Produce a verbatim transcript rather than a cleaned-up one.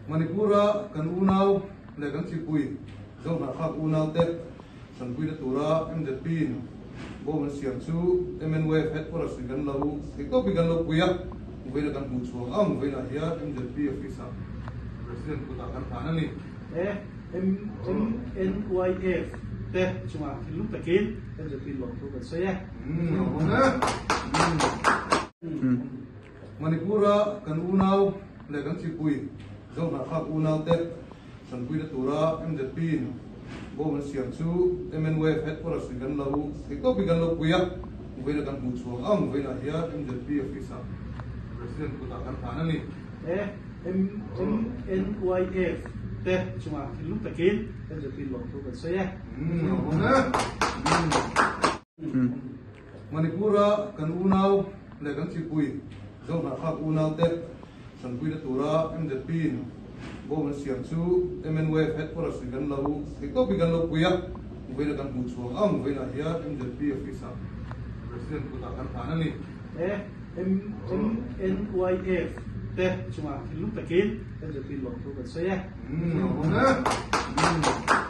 Manipur-a kan unau le kan chipui Zohnarkhak unau te sanpuina tura M Z P-in bom an siam chu M N Y F headquarters-in kan lo, thei tawpin kan lo pui a. Vawiina kan hmu chhuak ang, vawiina hi M Z P office-a President kuta kan tlan a nih. M, M N Y F te chunga thinlung takin M Z P lawmthu kan sawi a. Mm, lawmthu. Mm. Manipur-a kan unau le kan chipui Zohnarkhak unau te sanpuina tura M Z P-in bom an siam chu M N Y F headquarters-in kan lo, thei tawpin kan lo pui a. Vawiina kan hmu chhuak ang, vawiina hi M Z P office-a President kuta kan tlan a nih. M, M N Y F te chunga thinlung takin M Z P lawmthu kan sawi a. Mm, lawmthu. Mm. Manipur-a kan unau le kan chipui Zohnarkhak unau te sanpuina tura M Z P-in bom an siam chu M N Y F headquarters-in kan lo, thei tawpin kan lo pui a. Vawiina kan hmu chhuak ang, vawiina hi M Z P office-a President kuta kan tlan a nih. M, M N Y F te chunga thinlung takin M Z P lawmthu kan sawi a. Mm, lawmthu. Mm.